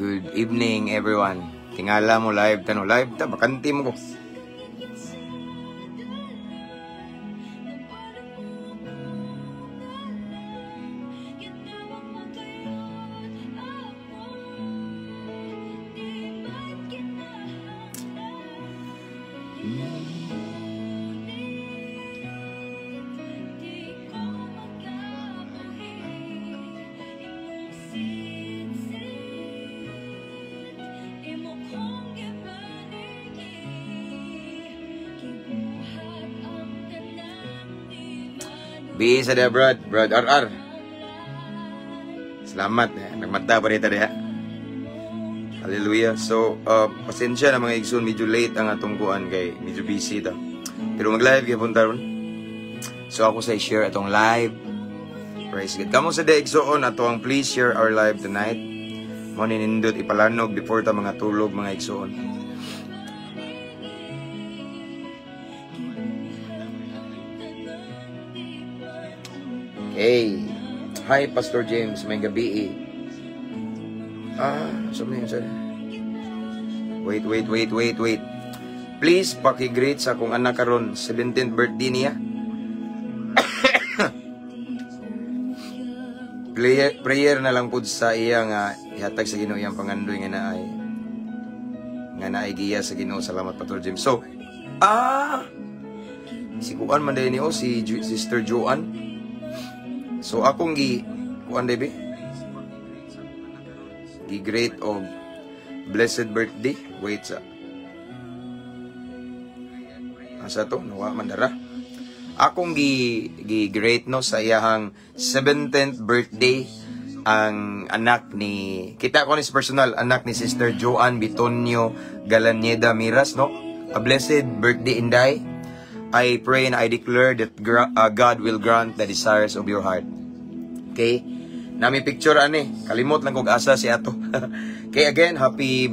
Good evening, everyone. Tingala mo live ta, no? Live ta, bakante mo ko. Bi sa dia, brad, brad RR. Salamat eh. Nagmata pa rita diha. Hallelujah. So, pasensya na, mga igsoon, medyo late ang atong kuan kay medyo busy ta. Pero mag-live gyapon ta ron. So ako sa i-share atong live. Praise God. Kamo sa dia, igsoon, ato ang please share our live tonight. Mo ni nindot ipalanog before ta mga tulog, mga igsoon. Hey. Hi, Pastor James, may gabi eh. Ah, sabi niya, sir. Wait, wait, wait, wait, wait. Please, paki-greet sa akong anak karon, 17th birthday niya. Prayer, prayer na lang pud sa iya nga ihatag sa Ginoo iyang pangandoy nga naay giya sa Ginoo. Salamat, Pastor James. So, si kuan man ni, oh, si Sister Joanne. So akong gi kuan be gi great og blessed birthday. Wait sa. Asa to? Nawa man dara. Akong gi gi great, no, sa iyahang 17th birthday ang anak ni, kita ko ni personal, anak ni Sister Joanne Bitonio Galanieda Miras, no? A blessed birthday, Inday. I pray and I declare that God will grant the desires of your heart. Okay? Nami picture ani, kalimot lang kog asa si ato. Okay, again, happy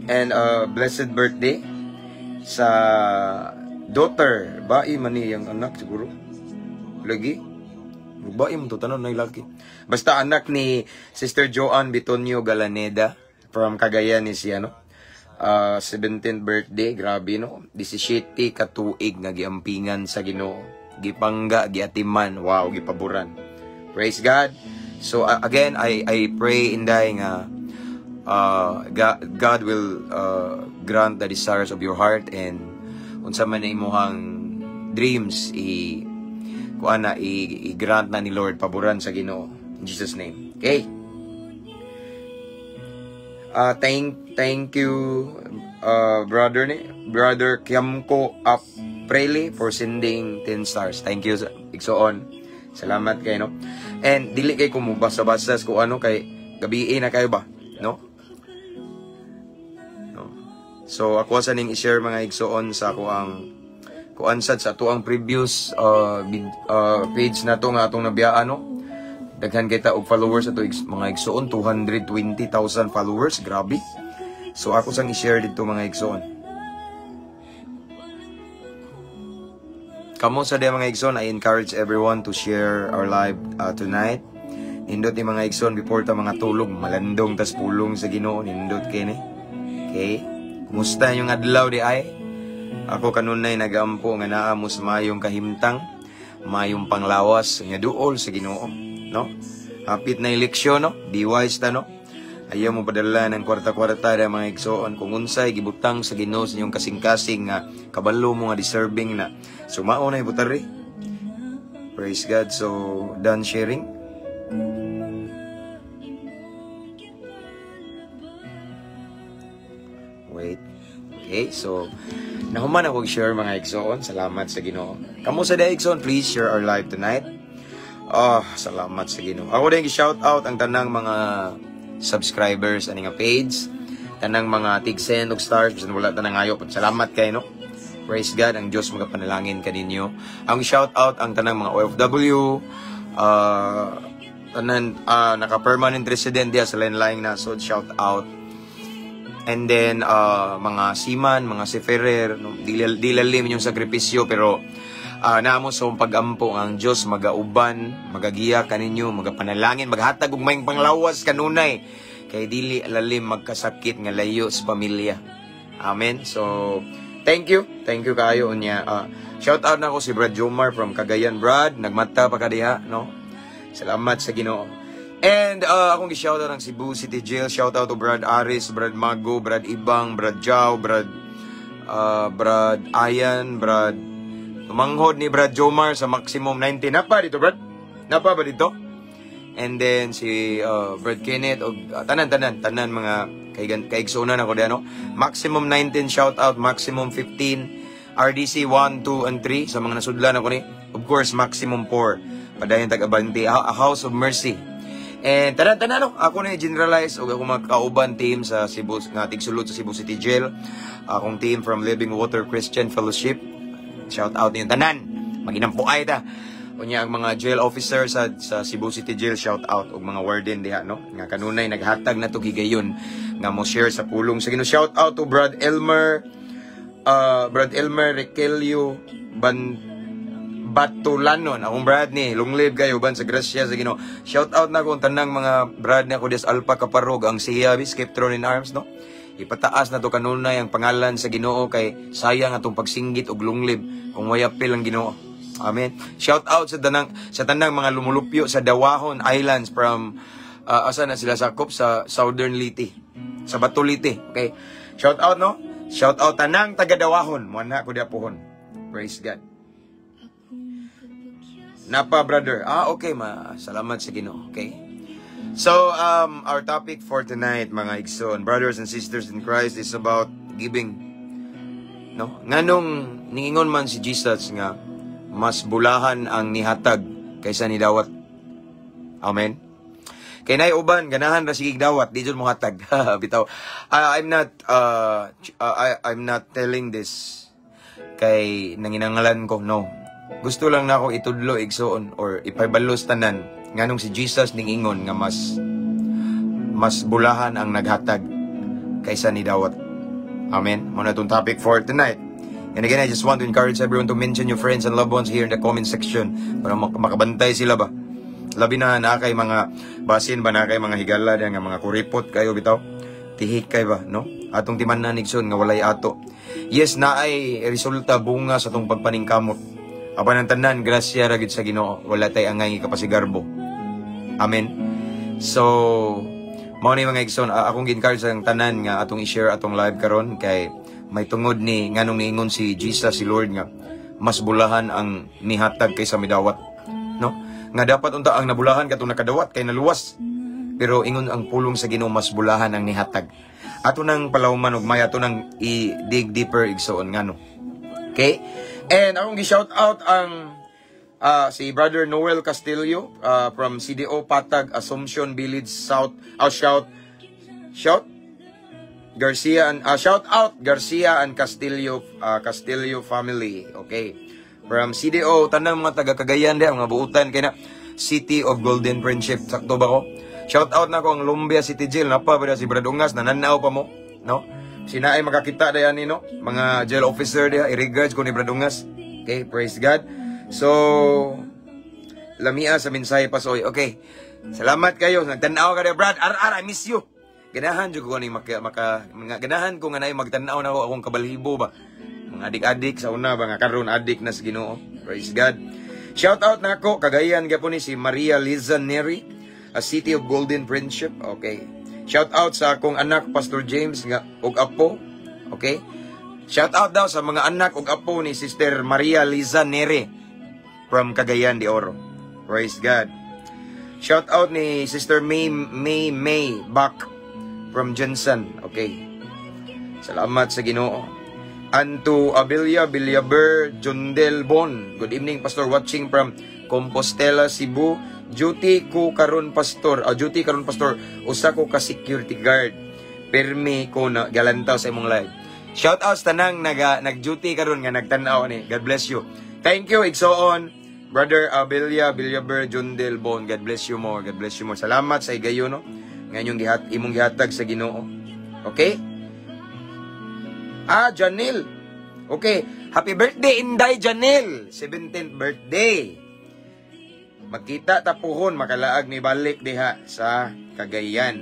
and blessed birthday sa daughter. Bai man ni yang anak siguro. Lagi. Bae man to tanan na laki. Basta anak ni Sister Joanne Bitonio Galaneda from Cagayan ni siya, no? 17th birthday, grabe, no? 17 ka tuig nga giampingan sa Ginoo. Gipangga, giatiman, wow, gipaboran. Praise God. So again, I pray, Inday, nga God will grant the desires of your heart and unsa man na imuhang dreams i kuan na i-grant na ni Lord, paboran sa Ginoo. In Jesus' name. Okay. Thank you, brother ni Brother Kiamko Apreli, for sending 10 stars. Thank you, igsoon. Salamat kay, no. And dili kay ko basa-basa kung ano kay gabi na kayo ba, no? No. So ako sa ning i-share, mga igsoon, sa ako ang kuan sad sa ato ang previous page na to nga atong nabiyaan, no. Daghan kay ta og followers ato, mga igsoon, 220,000 followers, grabe. So ako sang i-share dito, mga igsoon. Kamo sa diya, mga igsoon, I encourage everyone to share our live tonight. Nindot ni, mga igsoon, before ta mga tulog, malandong tas pulong sa Ginoo, nindot kay ni. Okay? Kumusta yung adlaw di ay? Ako kanunay nagampo nga naa mo sa mayong kahimtang, mayong panglawas, nga duol sa Ginoo, no? Hapit na eleksyon, no? Be wise ta, no? Ayaw mo padala ng kwarta-kwarta ra, mga igsoon, kung unsay gibutang sa Ginoo sa inyong kasing-kasing nga kabalo mo nga deserving na. So mao na ibutari. Praise God. So done sharing. Wait. Okay, so nahuman ako share, mga igsoon. Salamat sa Ginoo. Kamo sa diha, igsoon, please share our live tonight. Oh, salamat sa Ginoo. Ako din shout out ang tanang mga subscribers ani nga page, tanang mga tig-send og stars bisan wala tanang ayo. Salamat kay, no. Praise God, ang Dios magapanalangin kaninyo. Ang shout out ang tanang mga OFW, tanan naka-permanent resident diya sa lain-laing nasod, shout out. And then mga seaman, mga seafarer, no, dilalim yung sakripisyo pero naamo sa pag-ampo ang Dios magauban, magagiya kaninyo, magapanalangin, maghatag og mayong panglawas kanunay. Kay dili lalim magkasakit nga layo sa pamilya. Amen. So, thank you. Thank you kayo unya. Shout out na ako si Brad Jomar from Cagayan. Brad, nagmata pa ka diha, no? Salamat sa Ginoo. And akong gi-shout out ang Cebu City Jail. Shout out to Brad Aris, Brad Mago, Brad Ibang, Brad Jao, Brad Ayan, Brad Tumanghod ni Brad Jomar sa Maximum 90. Napa dito, Brad? Napa ba dito? And then si Brad Kenneth og tanan tanan tanan mga kaigan kaigsuonan ako diha, no. Maximum 19, shout out Maximum 15, RDC 1, 2 and 3 sa mga nasudlan ako ni. Of course, Maximum 4. Padayon tag-abante, a House of Mercy. And tanan tanan, no, ako ni generalize og ako mga kauban team sa Cebu nga tigsulod sa Cebu City Jail. Akong team from Living Water Christian Fellowship. Shout out niyo tanan. Maginampuay ta. Unya ang mga jail officer sa Cebu City Jail, shout out og mga warden diha, no, nga kanunay naghatag na to higayon nga mo share sa pulong sa Ginoo. Shout out to Brad Elmer, Brad Elmer Rekelio Ban Batulanon, akong brad ni, long live kayo ban sa grasya sa Ginoo. Shout out na akong tanang mga brad ni ako des Alpha Kaparog ang siya keep throne in arms, no. Ipataas na to kanunay ang pangalan sa Ginoo kay sayang atong pagsinggit og long live kung way apil ang Ginoo. Amen. Shout out sa tanang mga lumulupyo sa Dawahon Islands from asa na sila sakop sa Southern Leyte. Sa Bato, Leyte. Okay. Shout out, no? Shout out tanang taga Dawahon. Mo na ko diha pohon. Praise God. Napa, brother. Ah, okay ma. Salamat sa Ginoo. Okay. So, our topic for tonight, mga igsoon, brothers and sisters in Christ, is about giving. No? Nganong ningingon man si Jesus nga mas bulahan ang nihatag kaysa nidawat? Amen. Kay nay uban ganahan ra sige dawat, di jud mo hatag. Bitaw. I'm not telling this kay nanginangalan ko, no. Gusto lang nako itudlo, igsoon, or ipahibalos tanan nganong si Jesus ningingon nga mas mas bulahan ang naghatag kaysa nidawat. Amen. Mao na itong topic for tonight. And again, I just want to encourage everyone to mention your friends and loved ones here in the comment section para makabantay sila ba. Labi na na kay mga basin ba, na kay mga higala nga mga kuripot kayo bitaw. Tihik kay ba, no? Atong timan-an, igsoon, nga walay ato. Yes, naay resulta, bunga sa atong pagpaningkamot. Apan ang tanan, grasya ra gyud sa Ginoo. Wala tay angay kapasigarbo. Amen. So, mao ni, mga igsoon, akong gi-encourage ang tanan nga atong i-share atong live karon kay may tungod ni nganong niingon si Jesus, si Lord, nga mas bulahan ang nihatag kaysa midawat. No? Nga dapat unta ang nabulahan katong nakadawat kay naluwas. Pero ingon ang pulong sa Ginoo, mas bulahan ang nihatag. Ato nang palawman og may ato nang i-dig deeper, igsoon, ngano. Okay? And akong gi-shout out ang si Brother Noel Castillo from CDO Patag, Assumption Village South. Shout shout Garcia and shout out Garcia and Castillo, Castillo family. Okay. From CDO, tanang mga taga Cagayan diha, mga buutan kay na City of Golden Friendship. Sakto ba ko? Shout out na ko ang Lumbia City Jail. Napa ba si Brad Ungas, nananaw pa mo, no? Sinaay makakita diha ni, no? Mga jail officer diha, i-regards ko ni Brad Ungas. Okay, praise God. So, lamia sa mensahe pasoy. Okay. Salamat kayo. Nagtanaw ka diha, Brad. RR, I miss you. Ganahan jud ko ni maka, maka mga ganahan ko nga naay magtan-aw na ako akong kabalhibo ba. Mga adik-adik sa una ba nga karon adik na sa Ginoo. Praise God. Shout out na ako Cagayan gyapon ni si Maria Liza Neri, a City of Golden Friendship. Okay. Shout out sa akong anak, Pastor James, nga og apo. Okay? Shout out daw sa mga anak ug apo ni Sister Maria Liza Neri from Cagayan de Oro. Praise God. Shout out ni Sister May May May Back from Jensen. Okay. Salamat sa Ginoo. Anto Abilia Villaber Jundel Bon. Good evening, Pastor, watching from Compostela, Cebu. Duty ko karon, Pastor. Ah, duty karon, Pastor. Usa ko ka security guard. Permi ko na galantaw sa imong live. Shout out sa tanang nag-duty karon nga nagtan-aw ni. God bless you. Thank you, igsoon. Brother Abilia Villaber Jundel Bon. God bless you more. God bless you more. Salamat sa igayon, no, nga inyong imong gihatag sa Ginoo. Okay? Ah, Janil. Okay. Happy birthday, Inday Janil. 17th birthday. Magkita ta puhon, makalaag ni balik diha sa Cagayan.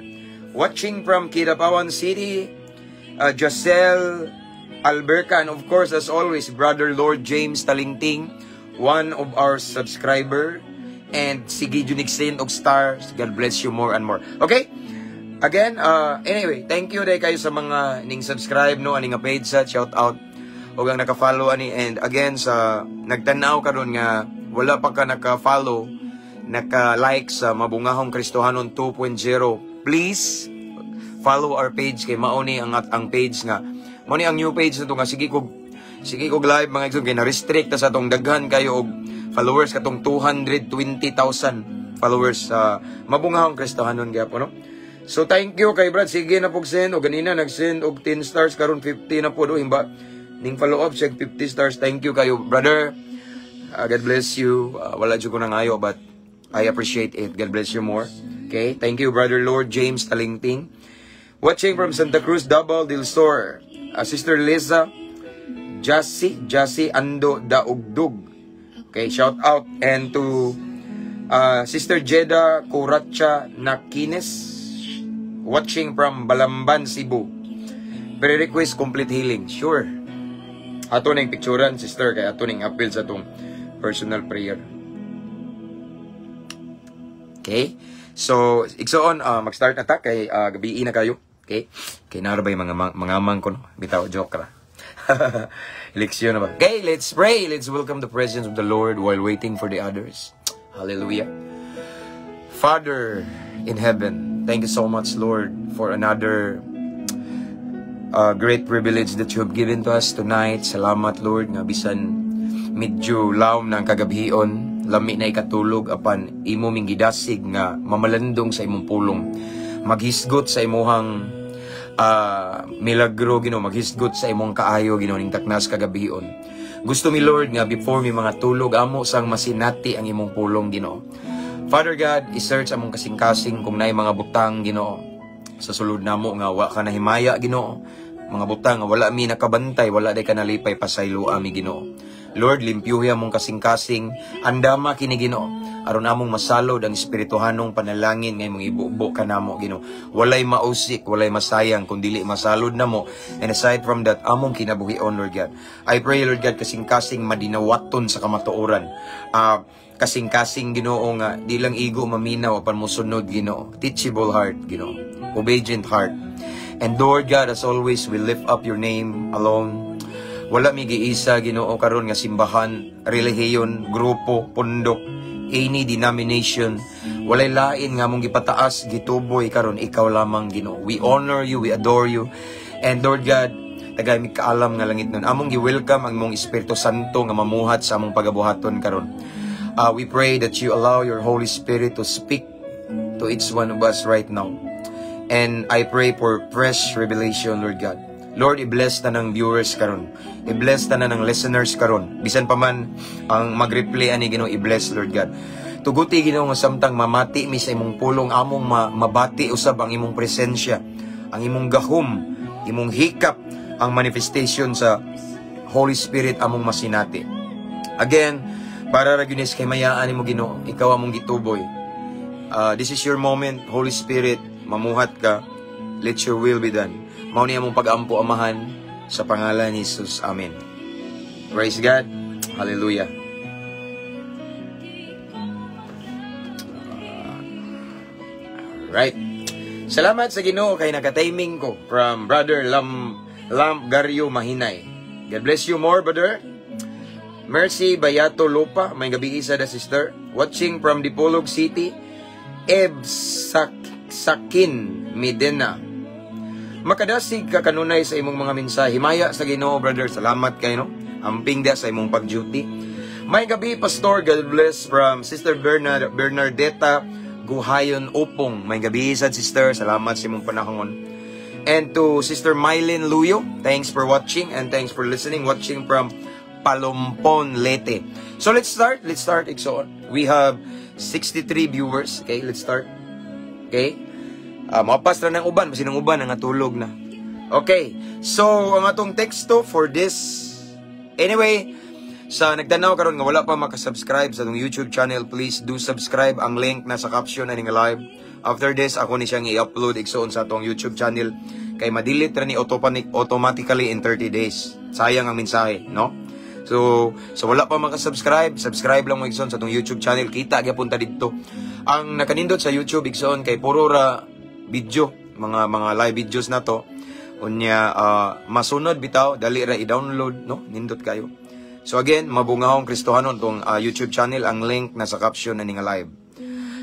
Watching from Kidapawan City, Giselle Alberca, and of course, as always, Brother Lord James Talingting, one of our subscriber, and sige jud send og stars. God bless you more and more. Okay? Again, anyway, thank you diay kayo sa mga ning subscribe, no, ani nga page sa shout out ug ang naka-follow ani. And again, sa nagtan-aw karon nga wala pa ka naka-follow, naka-like sa Mabungahong Kristohanon 2.0, please follow our page kay mao ni ang page nga mao ni ang new page na to nga sige kog live, mga igsoon, kay na-restrict ta sa atong daghan kayo og followers, katong 220,000 followers sa Mabungahong Kristohanon gyapon, no. So thank you kay Brad, sige na pog send og ganina nag-send og 10 stars, karon 50 na po do himba ning follow up siya 50 stars. Thank you kayo, brother. God bless you. Wala jud ko nangayo, but I appreciate it. God bless you more. Okay, thank you, Brother Lord James Talingting. Watching from Santa Cruz, Davao del Sur. Sister Liza Jassy, Jassy Ando Daugdug. Okay, shout out and to Sister Jeda Kuracha Nakines, watching from Balamban, Cebu. Pre-request complete healing. Sure. Ato ning picturean, sister, kay ato ning appeal sa atong personal prayer. Okay? So, igsoon, mag-start na ta kay gabi na kayo. Okay? Kay naa ra ba yung mga mang ko, no? Bitaw, joke ra. Leksyon na ba? Okay, let's pray. Let's welcome the presence of the Lord while waiting for the others. Hallelujah. Father in heaven, thank you so much, Lord, for another great privilege that you have given to us tonight. Salamat, Lord, nga bisan medyo lawom na ang kagabhion, lami na ikatulog, apan imo ming gidasig nga mamalandong sa imong pulong. Maghisgot sa imuhang milagro, Ginoo, maghisgot sa imong kaayo, Ginoo, ning taknas kagabhion. Gusto mi, Lord, nga before mi mga tulog, amo sang masinati ang imong pulong, Ginoo. Father God, i-search among kasing-kasing kung naay mga butang, Ginoo, sa sulod namo nga wa ka nahimaya, Ginoo. Mga butang nga wala mi nakabantay, wala day ka nalipay, pasayloa mi, Ginoo. Lord, limpyuhi among kasing-kasing, andama kini, Ginoo. Aron among masalod ang espirituhanong panalangin nga imong ibubo kanamo, Ginoo. Walay mausik, walay masayang kung dili masalod namo. And aside from that, among kinabuhion, Lord God. I pray, Lord God, kasing-kasing madinawaton sa kamatuoran. Kasing-kasing, Ginoo, nga di lang igo maminaw apan mosunod, Ginoo. Teachable heart, Ginoo. Obedient heart. And Lord God, as always, we lift up your name alone. Wala mi giisa, Ginoo, karon nga simbahan, relihiyon, grupo, pundok, any denomination. Walay lain nga among gipataas, gituboy karon, ikaw lamang, Ginoo. We honor you, we adore you. And Lord God, tagay mi kaalam nga langit nun. Among gi-welcome ang imong Espiritu Santo nga mamuhat sa among pagabuhaton karon. We pray that you allow your Holy Spirit to speak to each one of us right now. And I pray for fresh revelation, Lord God. Lord, i-bless ta ng viewers karon. I-bless ta na ng listeners karon. Bisan pa man ang mag-replay ani, Ginoo, i-bless, Lord God. Tuguti, Ginoo, nga samtang mamati mi sa imong pulong, among mabati usab ang imong presensya, ang imong gahom, imong hikap, ang manifestation sa Holy Spirit among masinati. Again, para ra gyud ni sa kahimayaan nimo, Ginoo, ikaw among gituboy. This is your moment, Holy Spirit, mamuhat ka. Let your will be done. Mao ni among pag-ampo, Amahan, sa pangalan ni Jesus. Amen. Praise God. Hallelujah. Right. Salamat sa Ginoo kay naka-timing ko from Brother Lam Lam Gario Mahinay. God bless you more, brother. Mercy Bayato Lupa, may gabi isa da, sister. Watching from Dipolog City, Eb Sakin Medina. Makadasig ka kanunay sa imong mga mensahe. Himaya sa Ginoo, brother. Salamat kay no. Amping da sa imong pag-duty. May gabi, Pastor. God bless from Sister Bernardetta Guhayon Upong. May gabi sad, sister. Salamat sa imong panahon. And to Sister Mylene Luyo, thanks for watching and thanks for listening. Watching from Palumpon, Leyte. So let's start. Let's start, igsoon. We have 63 viewers. Okay, let's start. Okay? Mapas na ng uban, basi ng uban nga tulog na. Okay. So, ang atong teksto for this, anyway, Sa nagtanaw karon nga wala pa makasubscribe sa atong YouTube channel, please do subscribe. Ang link nasa caption ani nga live. After this, ako ni siyang i-upload, igsoon, sa atong YouTube channel kay ma-delete ra ni automatically in 30 days. Sayang ang mensahe, no? So wala pa makasubscribe, subscribe lang mo, igsoon, sa atong YouTube channel. Kita gyapon ta didto. Ang nakanindot sa YouTube, igsoon, kay puro ra video, mga live videos na to. Unya masunod bitaw, dali ra i-download, no? Nindot kayo. So again, Mabungahong Kristohanon tong YouTube channel, ang link nasa caption na nga live.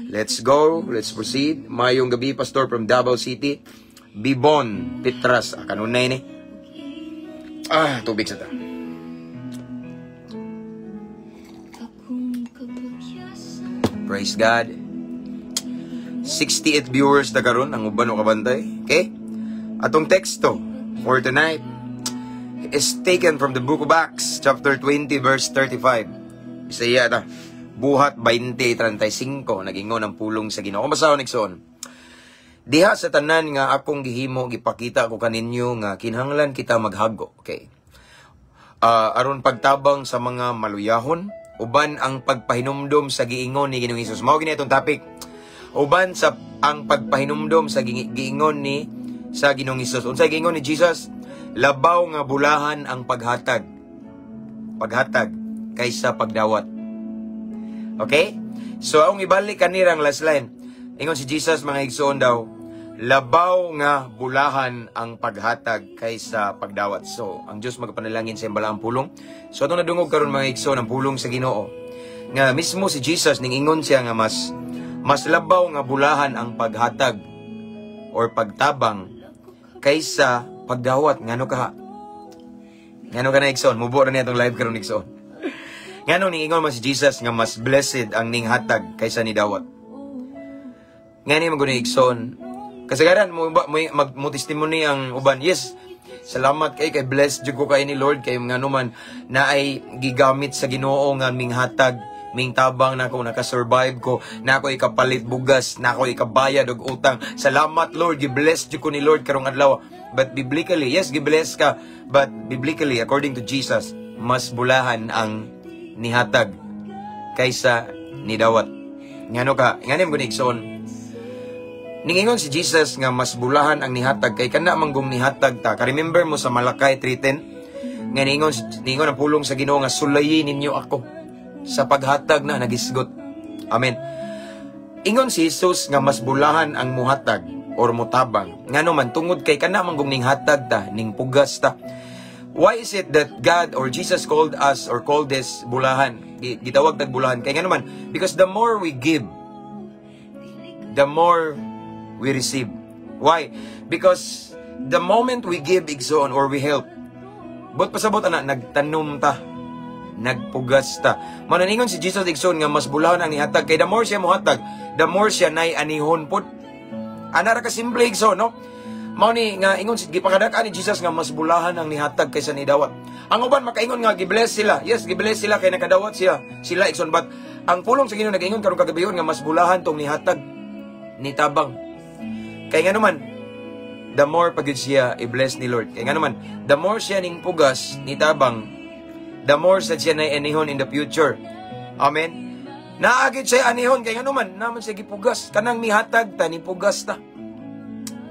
Let's go, let's proceed. Mayong gabi, Pastor, from Davao City. Bibon Pitras, kanunay ni. Ah, tubig sa ta. Akong kapakyasan. Praise God. 68 viewers na karon, ang uban o kabantay. Okay? Atong teksto for tonight is taken from the Book of Acts, chapter 20, verse 35. Bisaya ta. Buhat 20:35, nagingon ang pulong sa Ginoo. Kung basahon, igsoon. "Diha sa tanan nga akong gihimo, gipakita ko kaninyo nga kinahanglan kita maghago." Okay. Aron pagtabang sa mga maluyahon uban ang pagpahinumdom sa giingon ni Ginoong Hesus. Mao gini itong topic. Uban sa ang pagpahinumdom sa giingon ni sa Ginoong Hesus. Unsay giingon ni Jesus? Labaw nga bulahan ang paghatag. Paghatag kaysa pagdawat. Okay? So, ang ibalik kanirang last line. Ingon si Jesus, mga igsoon daw, labaw nga bulahan ang paghatag kaysa pagdawat. So, ang Diyos magpanalangin sa balaang pulong. So, atong nadungog karon, mga igsoon, ang pulong sa Ginoo. Nga mismo si Jesus ning ingon siya nga mas mas labaw nga bulahan ang paghatag or pagtabang kaysa pagdawat. Ngano ka? Ngano ka na, igsoon? Mubo ra niya itong live karon, igsoon. Ngano ning ingon man si Jesus nga mas blessed ang ninghatag kaysa ni dawat? Ngani man gud, igsoon. Kasagaran mo ba mo mag mo testimony ang uban. "Yes, salamat kay kay blessed jud ko kay ni Lord kay ngano man na ay gigamit sa Ginoo nga minghatag, mingtabang nako, naka-survive ko, na ako ikapalit bugas, na ako ikabayad og utang. Salamat, Lord, gi-bless jud ko ni Lord karong adlaw." But biblically, yes, gi-bless ka, but biblically, according to Jesus, mas bulahan ang nihatag kaysa nidawat. Ngano ka? Ngano mo, igsoon? Ningingon si Jesus nga mas bulahan ang nihatag kay kana manggong nihatag ta. Ka-remember mo sa Malakay 3:10 nga ningon ang pulong sa Ginoo nga sulayi ninyo ako sa paghatag na nagisgot. Amen. Ingon si Jesus nga mas bulahan ang muhatag or mutabang. Ngano man? Tungod kay kana manggong ninghatag ta, ning pugas ta. Why is it that God or Jesus called us or called this bulahan? Gitawag tag bulahan. Kay ngano man? Because the more we give, the more we receive. Why? Because the moment we give, igsoon, or we help, but pasabot ana, nagtanom ta, nagpugas ta. Mananingon si Jesus, igsoon, nga mas bulahan ang nihatag kay the more siya mohatag, the more siya nay anihon pod. Ana ra ka simple, igsoon, no? Mao ni nga ingon si gipakadak ni Jesus nga mas bulahan ang nihatag kaysa nidawat. Ang uban makaingon nga gi-bless sila. Yes, gi-bless sila kay nakadawat siya. Sila, igsoon, but ang pulong sa Ginoo nagaingon karong kagabion nga mas bulahan tong nihatag, nitabang. Kay nga naman, the more pagid siya i-bless ni Lord. Kay nga naman, the more siya ning pugas, nitabang, the more sad siya na anihon in the future. Amen. Naagid siya anihon kay nga naman, naman siya gipugas kanang mihatag ta, nipugas ta.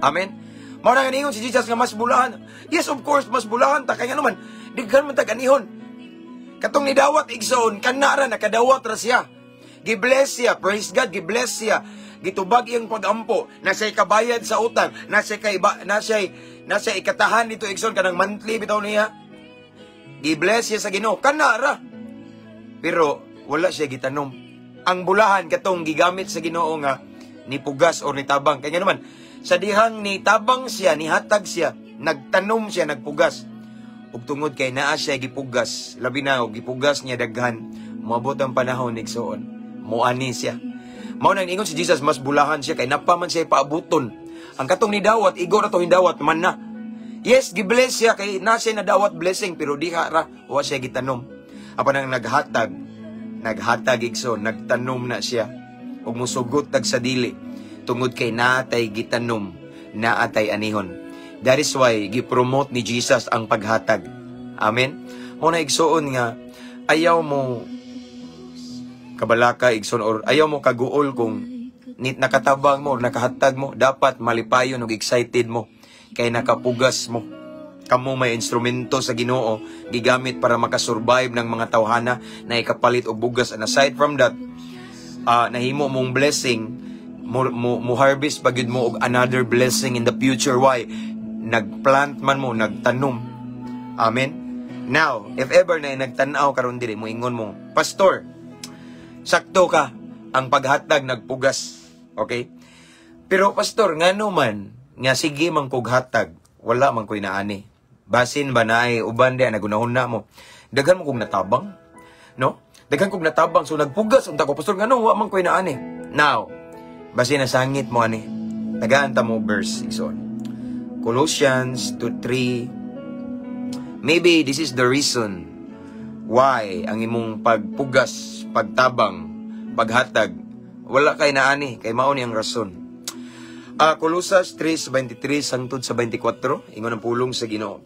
Amen. Mao na nga ningon si Jesus nga mas bulahan. Yes, of course, mas bulahan ta kay nga naman, daghan man tag anihon. Katong nidawat, igsoon, kanara nakadawat ra siya. Gi-bless siya, praise God, gi-bless siya. Gitubag iyang pagampo, na siya'y kabayad sa utang, na siya kay na siya ikatahan dito, igsoon, kanang monthly bitaw niya. Gi-bless siya sa Ginoo, kanara. Pero wala siya gitanom. Ang bulahan katong gigamit sa Ginoo nga nipugas or nitabang. Kaya nga naman, sa dihang nitabang siya, nihatag siya, nagtanom siya, nagpugas. Ug tungod kay naa siya gipugas, labi na og gipugas niya daghan, moabot ang panahon, igsoon, moani siya. Mao nang ingon si Jesus mas bulahan siya kay napa man siya paabuton. Ang katong nidawat, igo ra to hindawat man na. Yes, gi-bless siya kay na siya nadawat blessing, pero diha ra wa siya gitanom. Apan ang naghatag, naghatag, igsoon, nagtanom na siya. Ug musugot tag sa dili tungod kay naatay gitanom, naatay anihon. That is why gi-promote ni Jesus ang paghatag. Amen. Mo na, igsoon, nga Ayaw mo kabalaka, igsoon, or ayaw mo kaguol kung nit nakatabang mo or nakahatag mo. Dapat malipayon ug excited mo kay nakapugas mo. Kamo may instrumento sa Ginoo, gigamit para makasurvive ng mga tawhana na ikapalit og bugas. And aside from that, nahimo mong blessing mo, mo harvest pa gyud mo og another blessing in the future. Why? Nagplant man mo, nagtanom. Amen. Now, if ever na nagtan-aw karon diri, moingon mo, "Pastor, sakto ka, ang paghatag nagpugas." Okay, pero pastor, ngano man nga sige man kog hatag, wala man ko'y naani? Basin ba naay uban di nagunahon na mo, "Daghan mo kog natabang, no? Daghan kog natabang, so nagpugas unta ko, pastor, ngano wa man ko'y naani?" Now, basin nasangit mo ani. Tagaan ta mo verse, igsoon. Colossians 2:3. Maybe this is the reason why ang imong pagpugas, pagtabang, paghatag, wala kay naani, kay mao ni ang rason. Colosas 3:23 hangtod sa 24, ingon ang pulong sa Ginoo.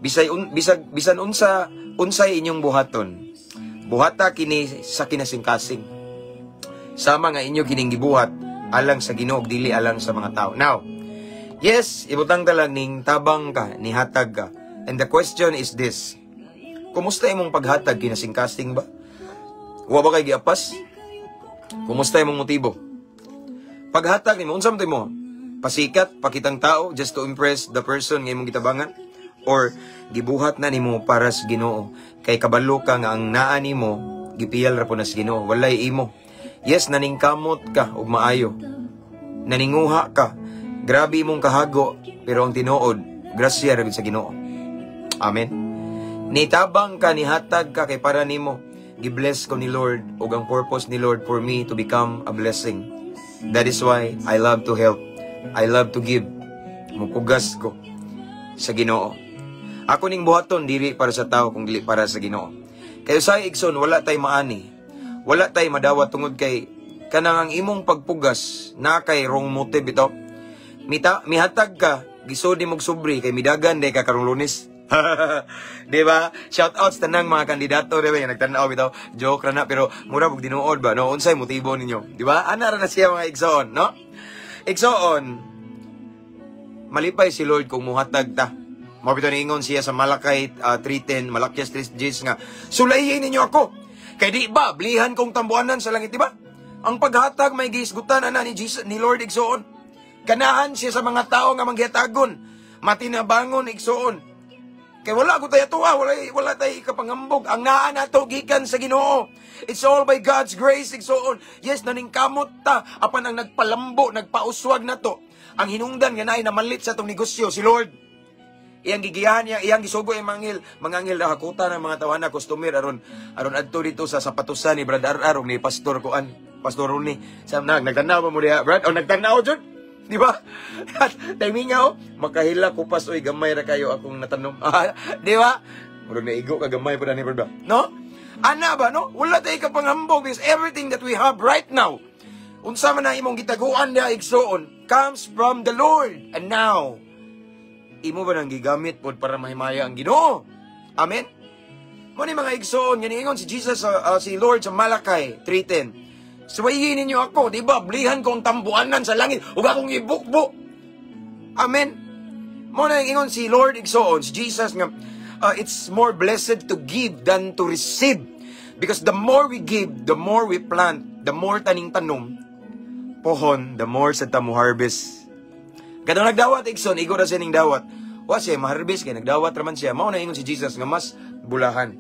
Bisay un, bisag bisan unsa unsay inyong buhaton, buhata kini sa kinasingkasing. Sama nga inyo kining gibuhat alang sa Ginoo, dili alang sa mga tao. Now, yes, ibutang ta lang ning tabang ka, nihatag ka. And the question is this. Kumusta imong paghatag, kinasingkasing ba? Wa ba kay giapas? Kumusta imong motibo? Paghatag nimo, unsa man mo? Pasikat, pakitang tao, just to impress the person nga imong gitabangan? Or gibuhat na nimo para sa Ginoo? Kay kabalo ka nga ang naa nimo, gipiyal ra po na sa Ginoo, walay imo. Yes, naningkamot ka og maayo. Naninguha ka. Grabe imong kahago, pero ang tinuod, grasya ra gid sa Ginoo. Amen. Nitabang ka, nihatag ka kay para nimo gibless ko ni Lord ug ang purpose ni Lord for me to become a blessing. That is why I love to help. I love to give. Mupugas ko sa Ginoo. Ako ning buhaton dili para sa tao kung dili para sa Ginoo. Kay usahay, igsoon, wala tay maani. Wala tay madawat tungod kay kanang ang imong pagpugas na kay wrong motive ito. Mita, mihatag ka, gisod nimo og sobre kay midagan day ka karong Lunes. Di ba? Shout out sa tanang mga kandidato, di ba? Yung nagtanaw bitaw, joke ra na, pero mura og tinuod ba, no? Unsay motibo ninyo? Di ba? Ana ra na siya, mga igsoon, no? Igsoon, malipay si Lord kung muhatag ta. Mao bitaw niingon siya sa Malakay 3:10, Malakias 3:10 nga, "Sulayin ninyo ako. Kay di ba, blihan kong tambuanan sa langit," di ba? Ang paghatag may gihisgutan ana ni Jesus, ni Lord, igsoon. Ganahan siya sa mga tao nga manghatagon, matinabangon, igsoon. Kay wala ko tayo tuwa, wala tayo ikapangambog. Ang naa nato gikan sa Ginoo. It's all by God's grace, igsoon. Yes, naningkamot ta apan ang nagpalambo, nagpauswag nato. Ang hinungdan nga naay namalit sa atong negosyo, si Lord. Iyang gigiyahan niya, iyang gisugo yung mga anghel na hakutan ng mga tawana, customer, aron aron adto dito sa sapatusan ni Brad RR ug ni Pastor Kuan, Pastor Ronnie. Sa nagtanaw ba mo diha, Brad? O nagtanaw jud? Di ba? Timinga oh, makahila ko pas oy, gamay ra kayo akong natanom. Di ba? Murag naigo ka gamay pa ni Brad ba? No? Ana ba, no? Wala tayo kapanghambog because everything that we have right now, unsa man na imong gitaguan niya, igsoon, comes from the Lord. And now, imo ba nang gigamit pod para mahimaya ang Ginoo? Amen? Mo ni mga igsoon, nga niingon si Jesus, si Lord sa Malakay 3:10. "Suwayin ninyo ako, di ba? Blihan kong tambuanan sa langit ug akong ibukbo." Amen. Mo na ingon si Lord, igsoon, si Jesus nga it's more blessed to give than to receive. Because the more we give, the more we plant, the more taning tanom, pohon, the more sa tamo harvest. Kadang nagdawat, igsoon, igo ra siya ning dawat. Wa siya ma-harvest kay nagdawat raman siya. Mao na ingon si Jesus nga mas bulahan.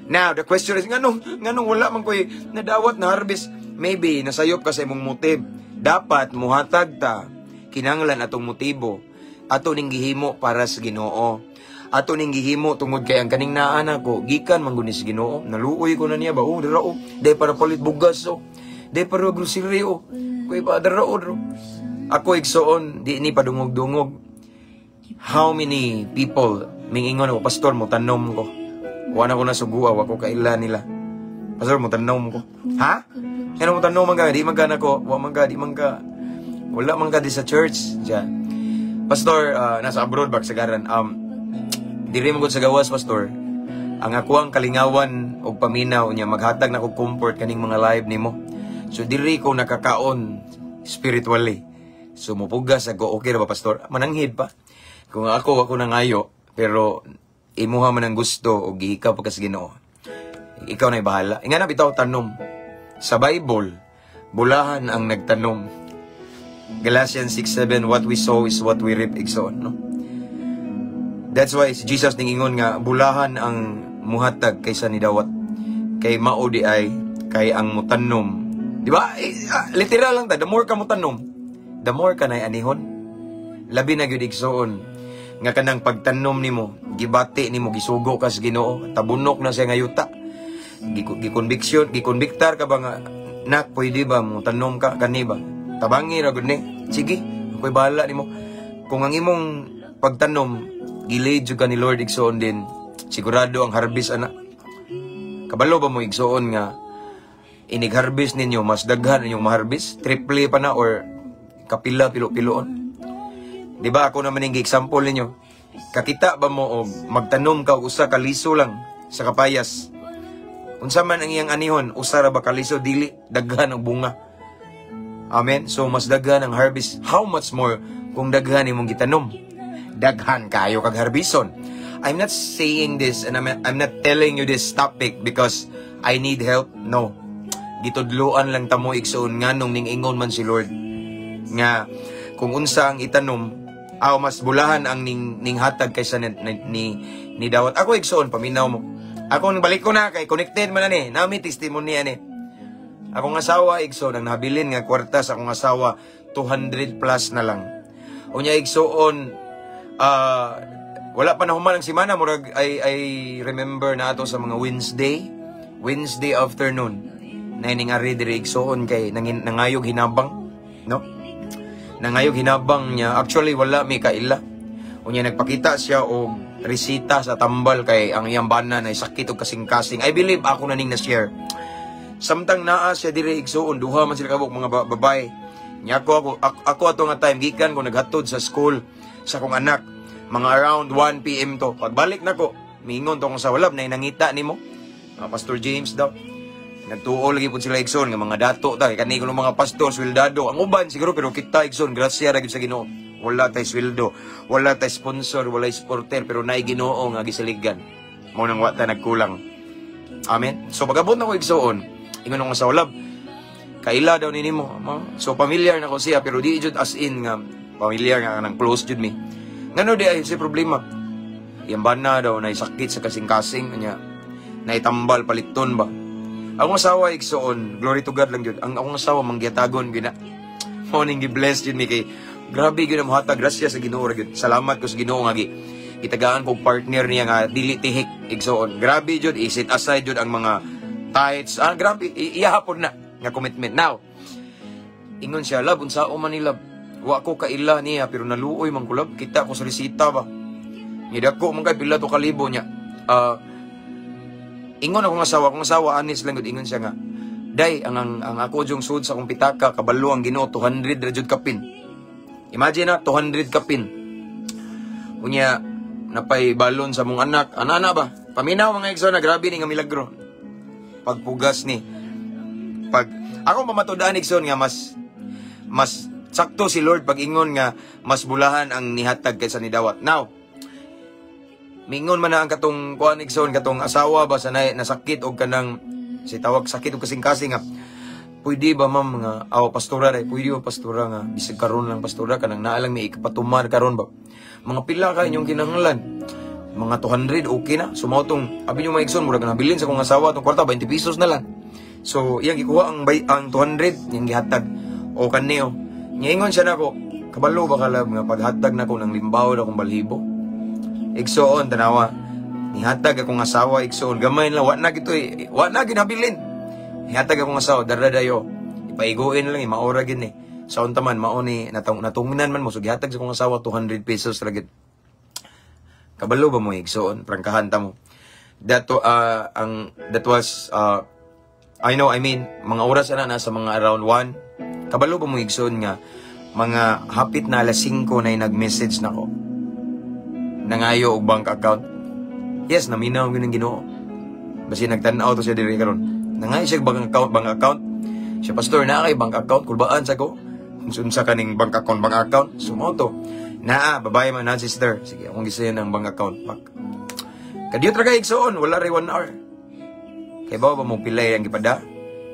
Now, the question is, nganong wala man ko'y nadawat na harvest? Maybe, nasayop ka sa imong motive. Dapat, muhatag ta, kinanglan atong motibo. Ato ning gihimo para sa Ginoo. Ato ning gihimo tungod kay ang kaning naa nako, gikan man gud ni sa Ginoo. Naluoy ko na niya ba? Oh, dara oh. Day para palit bugas oh. Day para grocery oh. Kuy pa dara oh. Dara. Ako, igsoon, di ni padungog-dungog. How many people mingingon ako, "Pastor, mo tanom ko. Wa na ko nasugua, wa ko kaila nila. Pastor, mo tanom ko." Ha? Kaya mo tanom man ka, di man ka nako, wa man ka, di man ka, wala man ka di sa church. Diyan. Pastor, nasa abroad ba, sagaran. Diri mo gud sa gawas, pastor. Ang ako ang kalingawan, Og paminaw niya, maghatag na ko comfort kaning mga live nimo. So diri ko nakakaon spiritually. So mupugas ako, okay ra ba, Pastor? Mananghid pa. Kung ako, ako nangayo, pero imuha man ang gusto o gihikaw pa ka sa Ginoo. Ikaw na bahala. Nga na bitaw tanom. Sa Bible, bulahan ang nagtanom. Galatians 6:7, what we sow is what we reap, igsoon, no? That's why si Jesus ningingon nga bulahan ang muhatag kaysa nidawat. Kay mao di ay kay ang mutanom. Di ba? Eh, literal lang ta, the more ka mutanom, the more ka nay anihon. Labi na gyud, igsoon, nga kanang pagtanom nimo, gibati nimo, gisugo ka sa Ginoo, tabunok na siya nga yuta. Gikonbiksyon, gikonbiktar ka ba nga, "Nak, pwede ba mo tanom ka kani ba? Tabangi ra gud ni." "Sige, ako'y bahala nimo." Kung ang imong pagtanom gilid jud ka ni Lord, igsoon din, sigurado ang harvest ana. Kabalo ba mo, igsoon, nga inig harvest ninyo, mas daghan inyong maharvest, triple pa na or kapila pilo-piloon? Di ba ako naman yung example ninyo? Kakita ba mo og magtanom ka og usa ka liso lang sa kapayas? Unsa man ang iyang anihon, usa ra ba ka liso? Dili, daghan ang bunga. Amen. So mas daghan ang harvest. How much more kung daghan imong gitanom? Daghan kayo kag harbison. I'm not saying this and I'm not telling you this topic because I need help. No. Gitudloan lang ta mo, igsoon, nganong ning-ingon man si Lord nga kung unsa ang itanom aw mas bulahan ang ning hatag kaysa ni dawat. Ako, igsoon, paminaw mo. Ako nang balik ko na kay connected man na ni. Nami testimony ani. Akong asawa, igsoon, ang nabilin nga kwarta sa akong asawa, 200 plus na lang. Unya, igsoon, wala pa na human ang simana, murag I remember na ato sa mga Wednesday afternoon na ining ari diri, igsoon, kay nangayog hinabang, no? Nangayog hinabang niya. Actually, wala mi kaila. Unya nagpakita siya og resita sa tambal kay ang iyang bana na sakit og kasing-kasing. I believe ako na ning na-share. Samtang naa siya diri, igsoon, duha man sila kabuk mga babae. Nya ako ato nga time gikan ko naghatod sa school sa akong anak. Mga around 1 PM to. Pagbalik nako, miingon to akong asawa, "Love, na nangita nimo." Mga Pastor James daw. Nagtuo lagi pud sila, igsoon, nga mga dato ta kay kani kuno mga pastor sweldado. Ang uban siguro, pero kita, igsoon, grasya ra gyud sa Ginoo. Wala tay sweldo, wala tay sponsor, wala supporter, pero naay Ginoo nga gisaligan. Mao nang wa ta nagkulang. Amen. So pag-abot na ko, igsoon, ingon akong asawa, "Love, kaila daw ni nimo." So familiar na ko siya, pero di jud as in nga familiar nga nang close jud mi. Ngano di ay si problema? Iyang bana daw na sakit sa kasing-kasing niya. Naitambal paliton ba? Akong asawa, igsoon, glory to God lang jud. Ang akong asawa manggiyatagon gina. Mao ning gi-bless jud mi kay grabe gyud ang mohatag grasya sa Ginoo ra gyud. Salamat ko sa Ginoo nga gi itagaan kog partner niya nga dili tihik, igsoon. Grabe jud, i-set aside jud ang mga tithes. Ah, grabe, iya hapon na nga commitment. Now, ingon siya, "Love, unsa man ni, love? Wa ko kaila niya pero naluoy man ko, love. Kita ko sa resita ba. Ngidako man kay pila to kalibo niya." Ah, ingon akong asawa anis lang gud, ingon siya nga, "Day, ang ako jung sud sa akong pitaka, kabalo ang Ginoo, 200 ra jud kapin." Imagine na, 200 kapin. Unya, napay balon sa mong anak. Ana-ana ba? Paminaw, mga igsoon na grabe ni nga milagro. Pagpugas ni. Pag ako pamatudan, igsoon, nga mas mas sakto si Lord pag ingon nga mas bulahan ang nihatag kaysa nidawat. Now, mingon man na ang katong kuan, igsoon, katong asawa ba sa nasakit og kanang si tawag sakit og kasing-kasing nga, "Pwede ba, ma'am, nga aw pastora ray, pwede ba, pastora, nga bisag karon lang, pastora, kanang naa lang may ikapatuman karon ba? Mga pila ka inyong kinahanglan?" "Mga 200 okay na." So mao tong abi nyo, mga igsoon, murag nabilin sa akong asawa tong kwarta, 20 pesos na lang. So iyang gikuha ang 200, iyang gihatag o kaniyo. Niingon siya nako, "Kabalo ba ka, love, nga paghatag nako ng limbaw na akong balhibo?" Igsoon, tanawa. Nihatag akong asawa, igsoon. Gamay lang, wa na gito eh. Wa na ginabilin. Nihatag akong asawa, "Dara dayo. Ipaiguin lang, maora gin eh." Sa unta man, mao ni, natungnan man mo. So, gihatag sa akong asawa, 200 pesos ra gid. Kabalo ba mo, igsoon? Prangkahan ta mo. That was, I know, I mean, mga oras na nasa mga around 1. Kabalo ba mo, igsoon, nga mga hapit na alas 5 na nag-message na ko nangayo og bank account? Yes, naminaw gyud ng Ginoo. Basi nagtan-aw to siya diri karon. Nangay siya bank account, bank account. Siya, "Pastor, naa kay bank account, kulbaan sa ko. Unsa kaning bank account, bank account?" So mao to. Naa, babae man na, sister. Sige, akong gisayan ang bank account. Pak. Kadiyot ra kay, igsuon, wala ray 1 hour. Kay ba mo pilay ang gipada?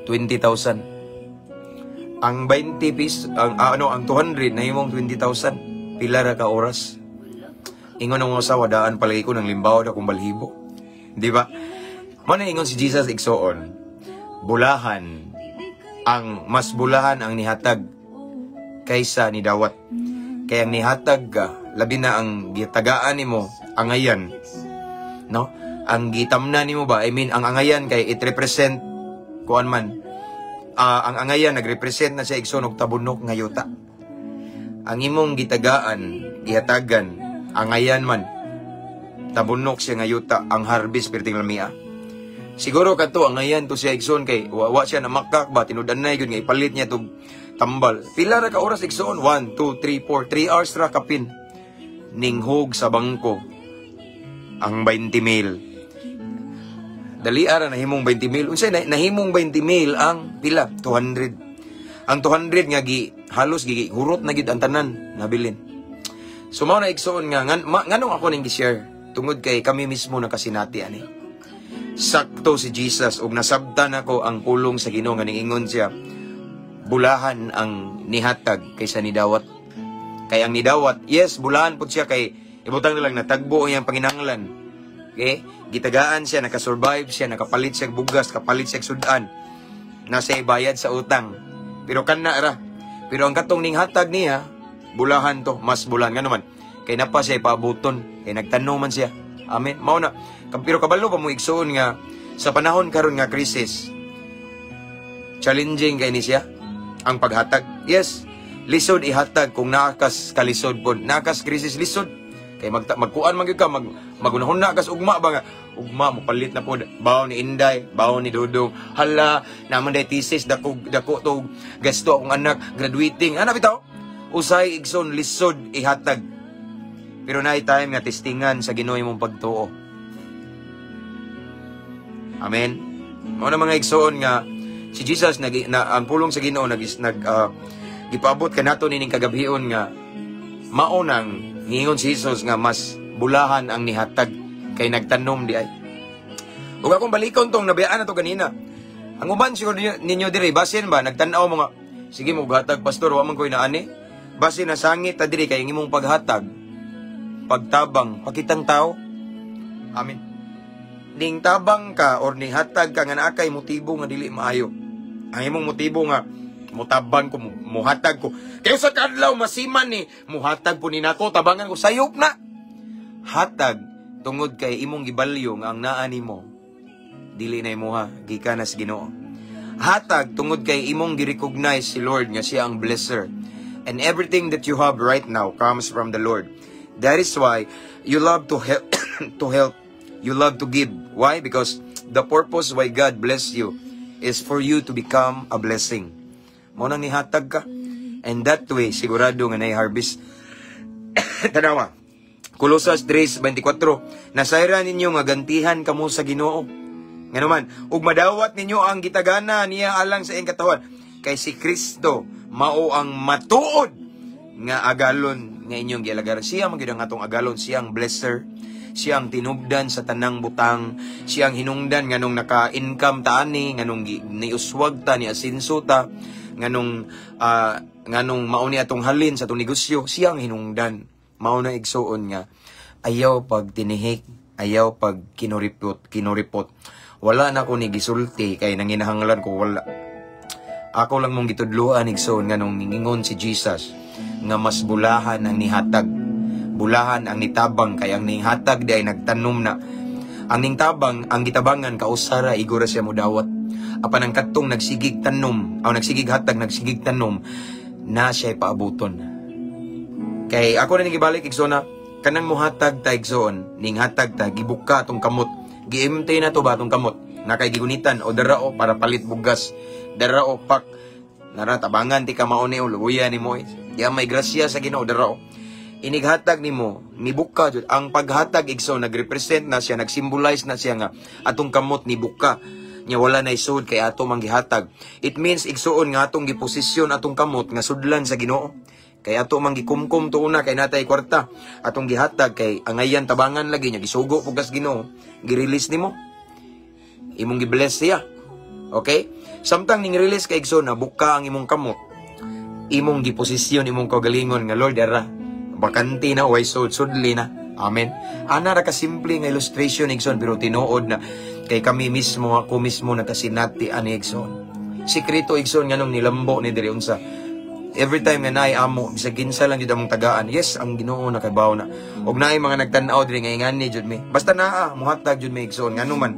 20,000. Ang 20 piece, ang ano, ang 200 nahimong 20,000. Pila ra ka oras. Ingon ang mga asawa, daan palagi ko ng limbaw na kong balhibo. Di ba? Mao na ingon si Jesus, igsoon, bulahan ang mas bulahan ang nihatag kaysa nidawat. Kaya ang nihatag ka, labi na ang gitagaan nimo angayan. No? Ang gitamna nimo ba? I mean, ang angayan kay it represent kuan man. Ang angayan nagrepresent na siya, igsoon, og tabunok nga yuta. Ang imong gitagaan, gihatagan, angayan man. Tabunok siya nga yuta, ang harvest perting lamia. Siguro kadto angayan to siya, igsoon, kay wa siya namakak ba, tinud-anay gyud nga ipalit niya tog tambal. Pila ra ka oras, igsoon? 1, 2, 3, 4, 3 hours ra kapin. Ninghog sa bangko ang 20 mil. Dali ara nahimong 20 mil. Unsay nahimong 20 mil ang pila? 200. Ang 200 nga gi halos gi hurot na gid ang tanan nabilin. So mao na, igsoon, nga nganong ako ning gi-share, tungod kay kami mismo nakasinati ani. Sakto si Jesus ug nasabtan ako ang pulong sa Ginoo nga niingon siya, bulahan ang nihatag kaysa nidawat. Kay ang nidawat, yes, bulahan pud siya kay ibutang na lang natagbo ang iyang panginahanglan. Okay? Gitagaan siya, nakasurvive siya, nakapalit siya og bugas, kapalit siya og sudan. Nasa bayad sa utang. Pero kana ra. Pero ang katong ning hatag niya, bulahan to, mas bulahan nga naman. Kay napa siya ipaabuton, kay nagtanom man siya. Amen. Mao na. Pero kabalo pa mo, igsuon, nga sa panahon karon nga crisis, challenging kay ni siya ang paghatag. Yes, lisod ihatag kung naakas kalisod pod. Naakas crisis, lisod. Kay magkuan man gyud ka, magunahon na kas ugma ba nga ugma mo palit na pod. Bawo ni Inday, bawo ni Dudong. Hala, naman day thesis, dako dako to gasto akong anak graduating. Ana bitaw? Usay, igsoon, lisod ihatag. Pero naay time nga testingan sa Ginoo imong pagtuo. Amen. Mao na, mga igsoon, nga si Jesus nag na, ang pulong sa Ginoo nag nag gipaabot kanato nining kagabhion nga mao nang ngingon si Jesus nga mas bulahan ang nihatag kay nagtanom di ay. Ug akong balikon tong nabiyaan na to ganina. Ang uban siguro ninyo, ninyo diri, basin ba nagtan-aw mo nga, "Sige mo hatag, pastor, wa man koy naani." Basin nasangit ta diri kay ang imong paghatag, pagtabang pakitang tao. Amen. Ning tabang ka or nihatag ka nga naa kay motibo nga dili maayo. Ang imong motibo nga mutabang ko, muhatag ko. Kaya sa kadlaw masiman ni muhatag po ni nako, tabangan ko, sayop na. Hatag tungod kay imong gibalyo nga ang naa nimo dili na imuha, gikan na sa Ginoo. Hatag tungod kay imong gi-recognize si Lord nga siya ang blesser. And everything that you have right now comes from the Lord. That is why you love to help, you love to give. Why? Because the purpose why God bless you is for you to become a blessing. Mao nang nihatag ka. And that way, sigurado nga nay harvest. Tanawa. Kolosas 3:24, "Nasayran ninyo nga gantihan kamo sa Ginoo. Ngano man, ug madawat ninyo ang gitagana niya alang sa iyang katawan. Kay si Kristo mao ang matuod nga agalon nga inyong gialagaran." Siya man gyud ang atong agalon, siya ang blesser, siya ang tinubdan sa tanang butang, siya ang hinungdan nganong naka-income ta ani, nganong niuswag ta, ni asinso ta, nganong mao ni atong halin sa atong negosyo, siya ang hinungdan. Mao na, igsuon, nga ayaw pag tinihik, ayaw pag kinuripot, kinuripot. Wala na ko ni gisulti kay nanginahanglan ko wala. Ako lang mong gitudloan, igsoon, nga nung ningingon si Jesus nga mas bulahan ang nihatag. Bulahan ang nitabang kay ang nihatag di ay nagtanom na. Ang ningtabang, ang gitabangan kausara igora siya mudawat. Apan ang katong nagsigig tanom, aw nagsigig hatag, nagsigig tanom, na siya paabuton. Kay ako na gibalik, igsoon, na kanang muhatag ta, igsoon, ning hatag ta, gibuka atong kamot, gi-empty na to ba atong kamot, na kay gigunitan o darao para palit bugas, darao pak nara tabangan ti ka mao ni o luya ni mo eh. Di may grasya sa Ginoo, darao. Inighatag nimo, nibuka jud ang paghatag, igsoon. Nagrepresent na siya, nagsymbolize na siya nga atong kamot nibuka nya wala na isud kay ato mang gihatag. It means, igsuon, nga atong giposisyon atong kamot nga sudlan sa Ginoo. Kay ato mang gikumkum to una kay natay kwarta. Atong gihatag kay angayan tabangan lagi nya gisugo pud kas Ginoo, gi-release nimo. Imong gi-bless siya. Okay? Samtang ning release kay, igsoon, na buka ang imong kamot, imong giposisyon imong kaugalingon nga, "Lord, ara bakante na, way sud, sudli na." Amen. Ana ra ka simple nga illustration, igsoon, pero tinuod na kay kami mismo, ako mismo nakasinati ani, igsoon. Sikreto, igsoon, nganong nilambo ni diri unsa. Every time nga naay amo, bisag kinsa lang jud among tagaan. Yes, ang Ginoo nakabaw na. Og naay mga nagtan-aw diri nga ingani jud mi. Basta naa muhatag jud mi, igsoon, ngano man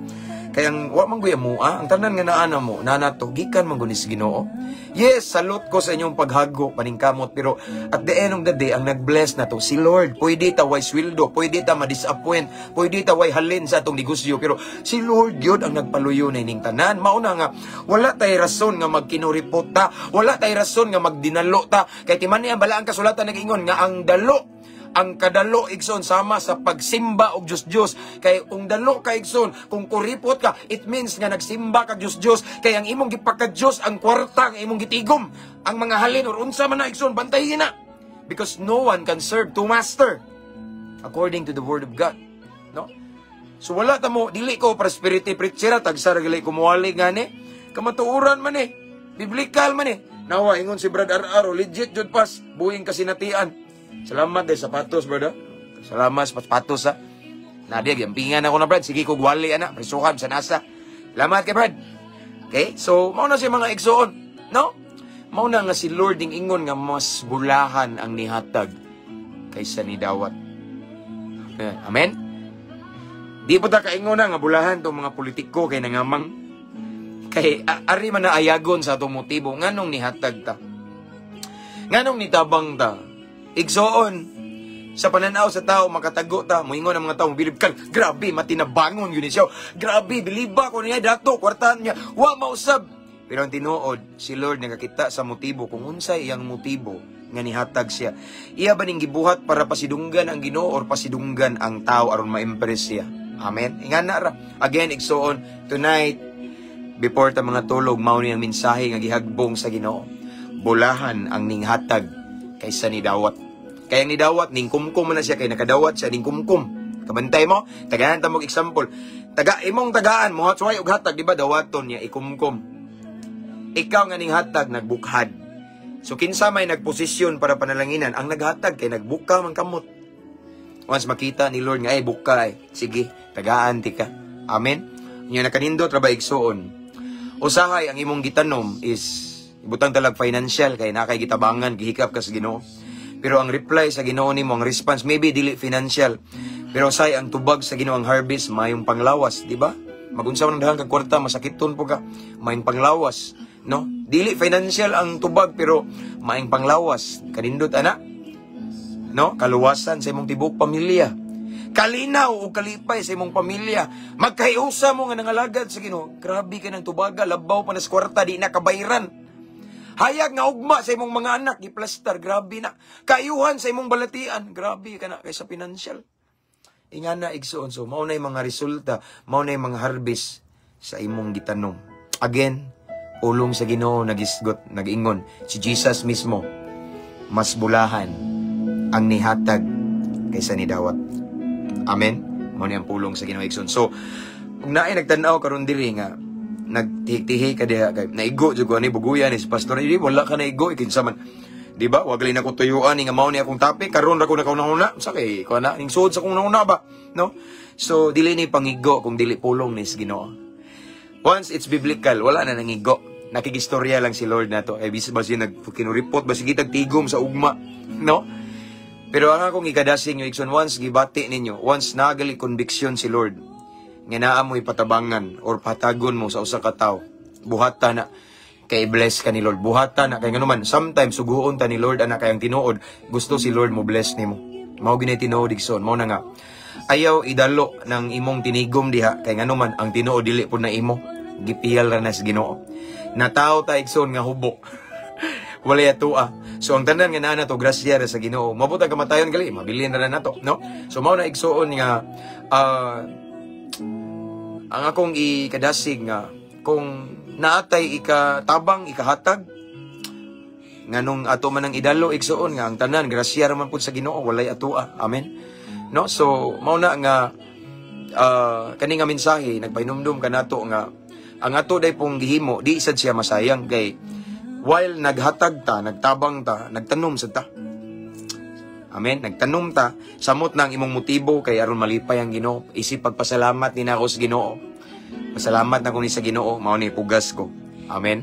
kay ang wa man guya mo ang tanan nga naa na mo na nato gikan man gud ni sa Ginoo. Yes, salute ko sa inyong paghago paningkamot, pero at the end of the day, ang nag-bless na to si Lord. Pwede ta way sweldo, pwede ta ma-disappoint, pwede ta way halin sa atong negosyo, pero si Lord yun ang nagpaluyo na ining tanan. Mao na nga wala tay rason nga magkinuripot ta, wala tay rason nga magdinalo ta, kay timani ang balaang kasulatan nag-ingon nga ang dalo, ang kadalo, igsoon, sama sa pagsimba og Dios Dios. Kay kung dalo ka, igsoon, kung kuripot ka, it means nga nagsimba ka Dios Dios, kay ang imong gipaka Dios ang kwarta ang imong gitigom, ang mga halin or unsa man na, igsoon, bantayin na, because no one can serve two master according to the word of God, no? So wala ta mo, dili ko prosperity preacher, tagsa ra gali ko muwali gani. Kamatuoran man eh, biblical man eh. Nawa ingon si Brad RR, legit jud pas buhing kasinatian. Salamat dahil sapatos, brother. Salamat sa sapatos, ha. Nadia, giampingan ako na, Brad. Sige ko gwali, ana. Prisuhan sa nasa. Salamat kay Brad. Okay? So, mao na siya, mga igsoon. No? Mao na nga si Lord ning ingon nga mas bulahan ang nihatag kaysa ni dawat. Eh, amen? Di po ta kaingon na nga bulahan tong mga politiko kay nangamang. Kay ari man na ayagon sa atong motibo nganong nihatag ta. Nganong nitabang ta. Igsoon, sa pananaw sa tao, makatago ta, moingon ang mga tao, bilib ka, grabe, matinabangon yun siya. Grabe, biliba ko niya, dato, kwartahan niya, wa mausab. Pero ang tinuod, si Lord nakakita sa motibo, kung unsay iyang motibo nga nihatag siya. Iya ba ning gibuhat para pasidunggan ang Ginoo or pasidunggan ang tao aron ma-impress siya? Amen. Ingana ra. Again, igsoon, tonight, before ta mga tulog, mao ni ang mensahe nga gihagbong sa Ginoo. Bulahan ang ninghatag kaysa ni dawat. Kaya ang nidawat, ning kumkum man na siya, kay nakadawat siya, ning kumkum. Kabantay mo? Tagaan ta mo example. Taga, imong tagaan mo, suway og hatag, di ba, dawaton niya, ikumkum. Ikaw nga ning hatag, nagbukhad. So kinsa may nagposisyon para panalanginan, ang naghatag kay nagbuka man kamot. Once makita ni Lord nga ay buka ay, sige, tagaan ti ka. Amen. Nya nakanindot ra ba, igsuon? Usahay ang imong gitanom is ibutang talag financial kay naa kay gitabangan, gihikap ka sa Ginoo. Pero ang reply sa Ginoo nimo, ang response maybe dili financial. Pero say ang tubag sa Ginoo, ang harvest mayong panglawas, di ba? Magunsa man ang daghang kag kwarta, masakiton po ka, mayong panglawas, no? Dili financial ang tubag pero maayong panglawas. Kanindot ana. No? Kaluwasan sa imong tibok pamilya. Kalinaw o kalipay sa imong pamilya. Magkahiusa mo nga nangalagad sa Ginoo. Grabe ka ng tubaga, labaw pa na sa kwarta, di na kabayran. Hayag nga ugma sa imong mga anak, giplastar, grabe na. Kayuhan sa imong balatian, grabe ka na kaysa financial. Ingana, igsoon, so mao na yung mga resulta, mao na yung mga harvest sa imong gitanom. Again, pulong sa Ginoo nagisgot, nagingon si Jesus mismo, mas bulahan ang nihatag kaysa nidawat. Amen. Mao ni ang pulong sa Ginoo, igsoon. So, kung naay nagtan-aw karon diri nga nagtihi-tihi ka diha kay naigo jud ko ani buguyan ni si pastor, di wala ka naigo, kinsa man, di ba? Wa gali na ko tuyuan ni nga mao ni akong topic karon ra ko nakauna-una sa kay ko na ning suod sa akong una ba, no? So dili ni pangigo kung dili pulong ni sa Ginoo. Once it's biblical, wala na nangigo, nakigistorya lang si Lord nato ay bis ba siya nagkinuripot ba sige tigom sa ugma, no? Pero ang akong ikadasing yung, igsoon, once gibati ninyo, once nagali conviction si Lord nga naa mo ipatabangan or patagon mo sa usa ka tawo, buhata na kay bless ka ni Lord. Buhata na kay nganuman sometimes suguon ta ni Lord ana, kay ang tinuod gusto si Lord mo bless nimo. Mao ginay tinuod, igsoon. Mao na nga ayaw idalo ng imong tinigom diha kay nganuman ang tinuod dili pud na imo, gipiyal ra na sa Ginoo. Natawo ta, igsoon, nga hubo, wala atua. So ang tanan nga naa nato, grasya ra sa Ginoo. Moabot ang kamatayon gali, mabilin na ra nato, no? So mao na, igsuon, nga ang akong ikadasig nga kung naatay ikatabang, ikahatag, nganong ato man ang idalo, igsuon, nga ang tanan grasya ra man pud sa Ginoo, walay atoa. Amen, no? So mao na nga kani nga mensahe nagpahinumdum kanato nga ang ato day pong gihimo di sad siya masayang, kay while naghatag ta, nagtabang ta, nagtanom sad ta. Amen. Nagtanom ta, samot na ang imong motibo kay aron malipay ang Ginoo. Isip pagpasalamat ni nako sa Ginoo. Pasalamat na ko ni sa Ginoo, mao ni pugas ko. Amen.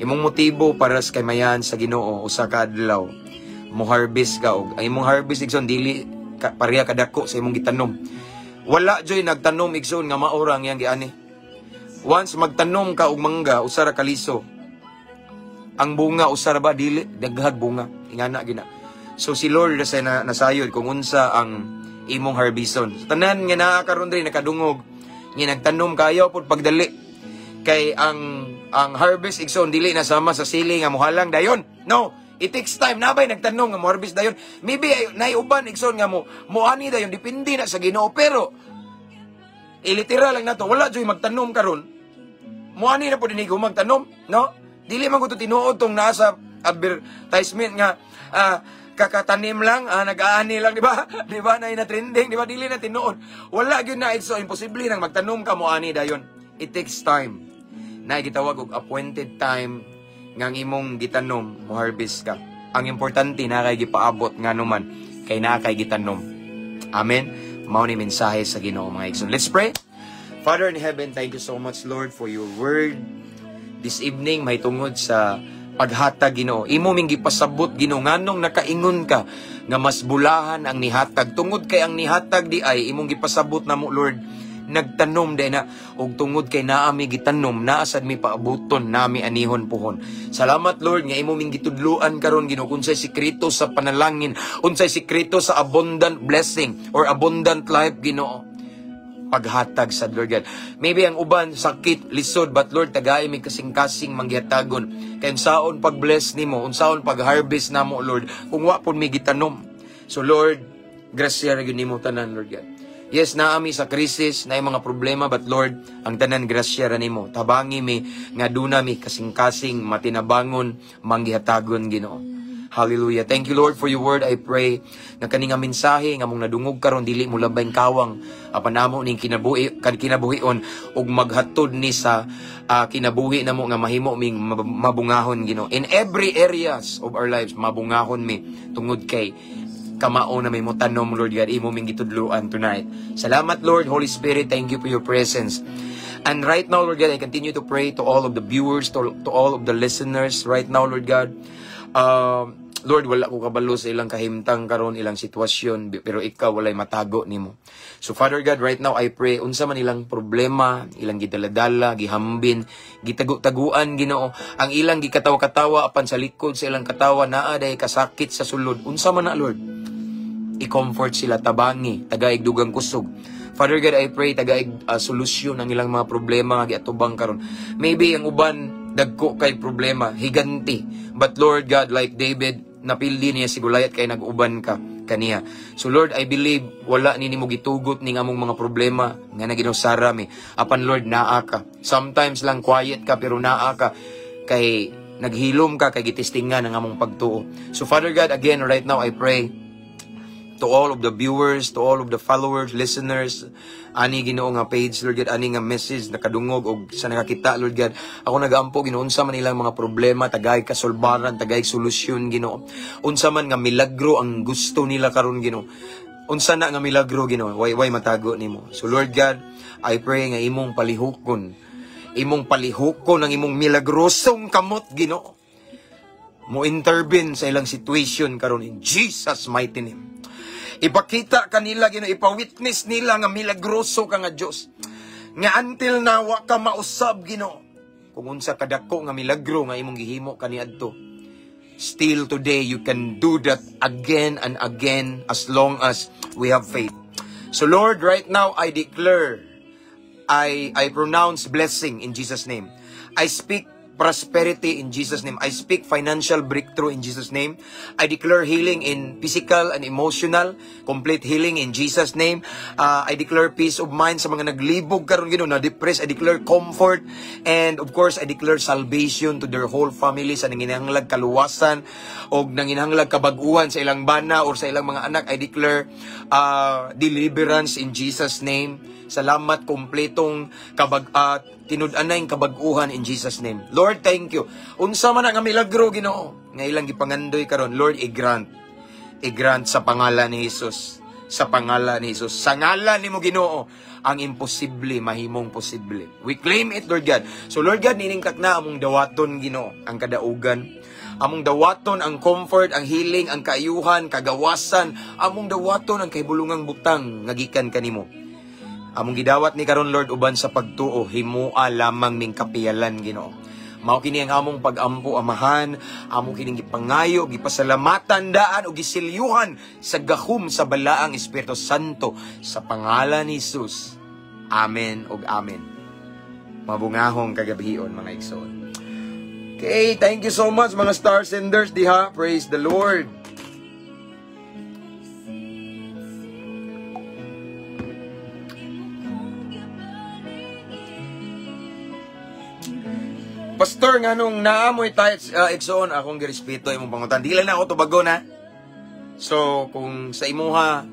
Imong motibo para sa kaymayan sa Ginoo, usa ka adlaw mo harvest ka, og ang imong harvest, igsoon, dili ka, pareha kadako sa imong gitanom. Wala joy nagtanom, igsoon, nga maura ang iyang giani. Once magtanom ka og mangga, usa ra ka liso. Ang bunga usa ra ba? Dili, daghag bunga. Ingana gina. So si Lord sa na, nasayod kung unsa ang imong harveston. So, tanan nga naa karon diri nakadungog nga nagtanom kayo pud pagdali, kay ang harvest, igsoon, dili na sama sa sili nga muhalang dayon. No, it takes time. Nabay nagtanom nga mo harvest dayon? Maybe ay, nay uban, igsoon, nga mo moani dayon, depende na sa Ginoo, pero iliteral lang nato, wala joy magtanom karon moani na pud ini magtanom, no? Dili man ko to tinuod tong nasa advertisement nga kakatanim lang, nag-aani lang, di ba? Di ba na trending, di ba? Dili na tinuod. Wala gyud na, so imposible nang magtanom ka moani dayon. It takes time. Na gitawag og appointed time nga ang imong gitanom mo harvest ka. Ang importante na kay gipaabot, nga numan kay naa kay gitanom. Amen. Mao ni mensahe sa Ginoo, mga igsoon. Let's pray. Father in heaven, thank you so much, Lord, for your word this evening may tungod sa paghatag, Ginoo. Imo ming gipasabot, Ginoo, nganong nakaingon ka nga mas bulahan ang nihatag, tungod kay ang nihatag di ay imong gipasabot namo, Lord, nagtanom day na, ug tungod kay naa mi gitanom, naa sad mi paabuton nami anihon puhon. Salamat, Lord, nga imo ming gitudluan karon, Ginoo, unsay sekreto sa panalangin, unsay sekreto sa abundant blessing or abundant life, Ginoo. Paghatag sa Lord God. Maybe ang uban sakit, lisod, but Lord, tagay mi kasing-kasing manggihatagon. Kay unsaon pag-bless nimo, unsaon pag-harvest namo, Lord, kung wa pud mi gitanom? So Lord, grasya ra gyud nimo tanan, Lord God. Yes, naa mi sa krisis, na mga problema, but Lord, ang tanan grasya ra nimo. Tabangi mi nga duna mi kasing-kasing matinabangon, manggihatagon, Ginoo. Hallelujah. Thank you, Lord, for your word. I pray nga kani nga mensahe nga mong nadungog karon dili mo labay kawang apan amo ning kinabuhi kan kinabuhion ug maghatod ni sa kinabuhi namo nga mahimo ming mabungahon, Ginoo. In every areas of our lives, mabungahon mi tungod kay kamao na may motanom, Lord God, imo ming gitudluan tonight. Salamat, Lord. Holy Spirit, thank you for your presence. And right now, Lord God, I continue to pray to all of the viewers, to all of the listeners right now, Lord God. Lord, wala ko kabalo sa ilang kahimtang karon, ilang sitwasyon, pero ikaw walay matago nimo. So Father God, right now I pray unsa man ilang problema, ilang gidaladala, gihambin, gitago-taguan, Ginoo, ang ilang gikatawa-katawa apan sa likod sa ilang katawa naa day kasakit sa sulod. Unsa man na, Lord, i-comfort sila, tabangi, tagaig dugang kusog. Father God, I pray tagaig solusyon ang ilang mga problema nga giatubang karon. Maybe ang uban dagko kay problema, higanti. But Lord God, like David, napildi niya si Goliath kay nag-uban ka kaniya. So Lord, I believe wala ni nimo gitugot ning among mga problema nga naginusara mi. Apan Lord, naa ka. Sometimes lang quiet ka, pero naa ka kay naghilom ka kay gitestingan ang among pagtuo. So Father God, again right now I pray to all of the viewers, to all of the followers, listeners, ani, Ginoo, nga page, Lord God, ani nga message nakadungog og sa nakakita, Lord God. Ako nagaampo, Ginoo, unsa man ilang mga problema, tagay kasolbaran, tagay solusyon, Ginoo. Unsa man nga milagro ang gusto nila karon, Ginoo. Unsa na nga milagro, Ginoo, way matago nimo. So Lord God, I pray nga imong palihukon ang imong milagrosong kamot, Ginoo. Mo intervene sa ilang situation karon in Jesus' mighty name. Ipakita kanila, Ginoo, ipa-witness nila nga milagroso ka nga Dios. Nga until now wa ka mausab, Ginoo. Kung unsa kadako nga milagro nga imong gihimo kaniadto. Still today you can do that again and again as long as we have faith. So Lord, right now I declare, I pronounce blessing in Jesus' name. I speak Prosperity in Jesus' name. I speak financial breakthrough in Jesus' name. I declare healing in physical and emotional, complete healing in Jesus' name. I declare peace of mind sa mga naglibog karon, Ginoo, na depressed. I declare comfort and, of course, I declare salvation to their whole family, sa nanginahanglag kaluwasan o nanginahanglag kabag-uhan sa ilang bana or sa ilang mga anak. I declare deliverance in Jesus' name. Salamat, kompletong kabag tinud-anay kabag-uhan in Jesus' name. Lord, thank you. Unsa man ang milagro, Ginoo, nga ilang gipangandoy karon, Lord, i-grant. I-grant sa pangalan ni Jesus. Sa pangalan ni Jesus. Sa ngalan nimo, Ginoo, ang imposible mahimong posible. We claim it, Lord God. So Lord God, nining na among dawaton, Ginoo, ang kadaugan. Among dawaton ang comfort, ang healing, ang kaayuhan, kagawasan. Among dawaton ang kahibulungang butang nga gikan kanimo. Among gidawat ni karon, Lord, uban sa pagtuo, himua lamang ming kapiyalan, Ginoo. Mao kini ang among pag-ampo, Amahan, amo kining gipangayo, gipasalamatan daan o gisilyuhan sa gahom sa Balaang Espiritu Santo sa pangalan ni Jesus. Amen ug amen. Mabungahong kagabion, mga igsoon. Okay, thank you so much, mga star senders diha. Praise the Lord. Pastor, nga nung naamoy tayo, igsoon, akong girespeto imong pangutan. Di lang na ako tubago na. So, kung sa imuha,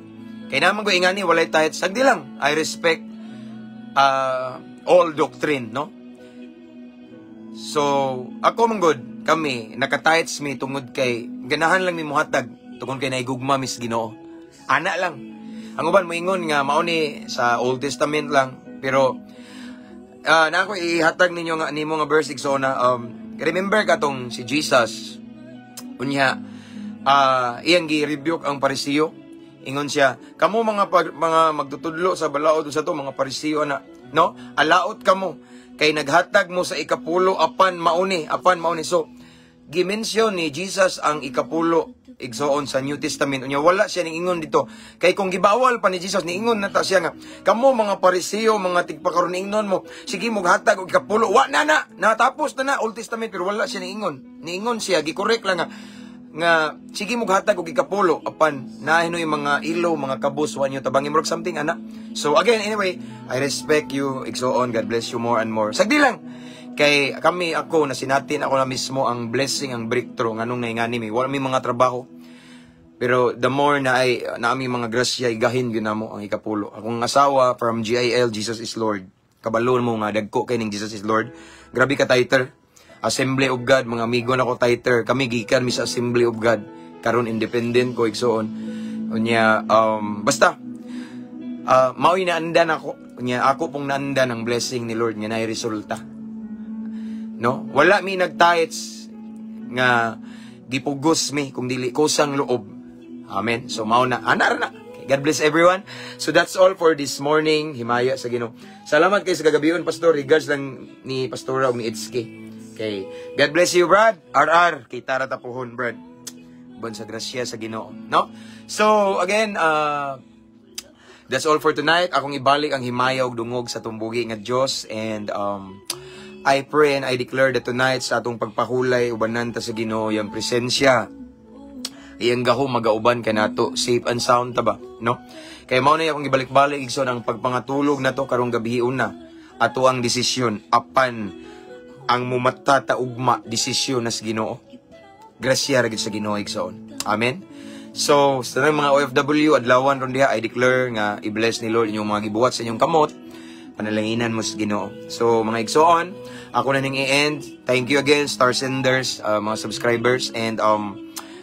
kay naman ko ingani, walay tithes, sagdi lang. I respect all doctrine, no? So, ako man good, kami, naka-tithes mi tungod kay, ganahan lang mi muhatag, tungod kay naigugma mis Ginoo. Ana lang. Ang uban moingon nga mao ni sa Old Testament lang, pero na ako ihatag ninyo nga nimo nga verse, igsoon, na remember katong si Jesus, unya iyang gi-rebuke ang Parisiyo. Ingon siya, "Kamo mga mga magtutudlo sa balaod sa to, mga Parisiyo na, no, alaot kamo kay naghatag mo sa ikapulo apan mauni, apan mauni." So gi-mention ni Jesus ang ikapulo, igsoon, sa New Testament. Unya wala siya ning ingon dito. Kay kung gibawal pa ni Jesus, niingon na ta siya nga, "Kamo mga Parisiyo, mga tigpakaron ingnon mo, sige mo hatag og ikapulo." Wa na na, natapos na na Old Testament, pero wala siya niingon. Niingon siya, gi-correct lang nga sige mo hatag og ikapulo apan naay yung mga ilo, mga kabus, wa niyo tabangi, murag something ana. So again, anyway, I respect you, igsoon. God bless you more and more. Sagdi lang. Kay kami, ako, nasinatin ako na mismo ang blessing, ang breakthrough, nganong naingani mi. Wala mi mga trabaho. Pero the more na ay na ami mga grasya, igahin gyud namo ang ikapulo. Akong asawa from GIL, Jesus is Lord. Kabalo mo nga dagko kay ning Jesus is Lord. Grabe ka tither. Assembly of God, mga amigo nako tither. Kami gikan mi sa Assembly of God. Karon independent ko, igsoon. Unya basta mao'y naandan ako. Unya ako pong naandan ang blessing ni Lord nga naay resulta. No? Wala mi nagtithes nga gipugos mi kung dili kusang loob. Amen. So mao na ana ra na. Okay, God bless everyone. So that's all for this morning. Himaya sa Ginoo. Salamat kay sa kagabion, Pastor. Regards lang ni Pastora ug ni Itski. Okay. God bless you, Brad. RR. Kita ra ta puhon, Brad. Bon sa grasya sa Ginoo, no? So again, that's all for tonight. Akong ibalik ang himaya ug dungog sa tumbugi nga Dios and I pray and I declare that tonight sa atong pagpahulay, ubanan ta sa Ginoo, yang presensya, iyang gahom magauban kanato, safe and sound ta ba, no? Kay mao na akong gibalik-balik, igsoon, ang pagpangatulog nato karong gabi una, ato ang desisyon, apan ang mumata ta ugma, desisyon na sa Ginoo. Grasya ra gid sa Ginoo, igsoon. Amen. So sa tanang mga OFW adlawan ron diha, I declare nga i-bless ni Lord inyong mga gibuhat sa inyong kamot. Panalanginan mo sa Ginoo. So mga igsoon, ako na ning i-end. Thank you again, star senders, mga subscribers and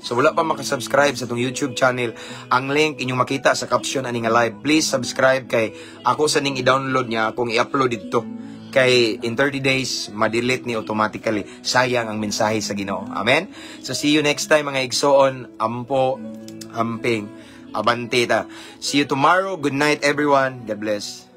so wala pa makasubscribe sa atong YouTube channel, ang link inyong makita sa caption ani nga live. Please subscribe kay ako sa ning i-download niya, akong i-upload dito. Kay in 30 days, ma-delete ni automatically. Sayang ang mensahe sa Ginoo. Amen? So see you next time, mga igsoon. Ampo, amping, abante ta. See you tomorrow. Good night, everyone. God bless.